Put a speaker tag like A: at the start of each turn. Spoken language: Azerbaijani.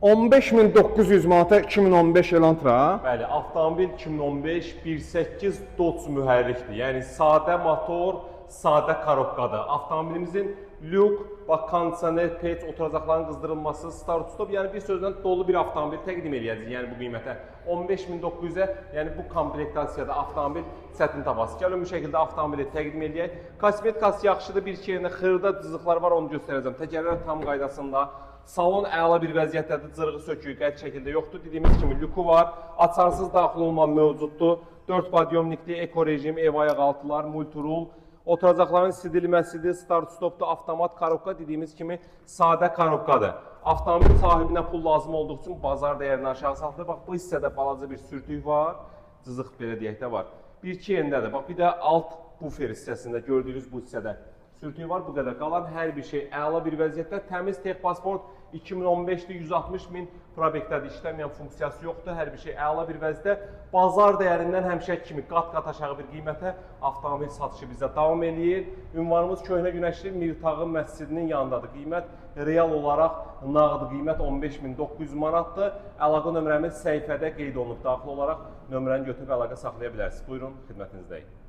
A: 15.900 manata 2015 Elantra.
B: Bəli, avtomobil 2015 1.8 Dodge mühərrikdir. Yəni sadə motor, sadə korobkadır. Avtomobilimizin lük, bax kondisioner, peç, oturacaqların qızdırılması, start stop, yəni bir sözlə dolu bir avtomobil təqdim eləyəcəyik yəni bu qiymətə. 15.900-ə, yəni bu komplektasiyada avtomobil çətin tapasız. Gəlin bu şəkildə avtomobili təqdim eləyək. Kosmetikası yaxşıdır, bir iki yerində xırda cızıqlar var, onu göstərəcəm. Təkərlər tam qaydasında. Salon əla bir vəziyyətdədir, cırığı söküyü qəti şəkildə yoxdur. Dediyimiz kimi lüku var, açarsız daxil olma mövcuddur. 4 podyomnikli, eko rejim, ev ayaqaltılar, multirul, oturacaqların sidilməsidir, start stopdur, avtomat korobka dediyimiz kimi sadə korobkadır. Avtomobil sahibinə pul lazım olduğu üçün bazar dəyərindən aşağı satılır. Bax bu hissədə balaca bir sürtük var, cızıq belə deyək də var. Bir iki yerindədir. Bax bir də alt bufer hissəsində gördüyünüz bu hissədə sürtüyü var bu qədər. Qalan hər bir şey əla bir vəziyyətdə. Təmiz texpasport 2015-dir, 160 min probekdədir, işləməyən funksiyası yoxdur. Hər bir şey əla bir vəziyyətdə. Bazar dəyərindən həmişə kimi qat-qat aşağı bir qiymətə avtomobil satışı bizdə davam eləyir. Ünvanımız Köhnə Günəşli Mirtağı məscidinin yanındadır. Qiymət real olaraq nağd qiymət 15.900 manatdır. Əlaqə nömrəmiz səhifədə qeyd olunub. Daxil olaraq nömrəni götürüb əlaqə saxlaya bilərsiniz. Buyurun, xidmətinizdəyik.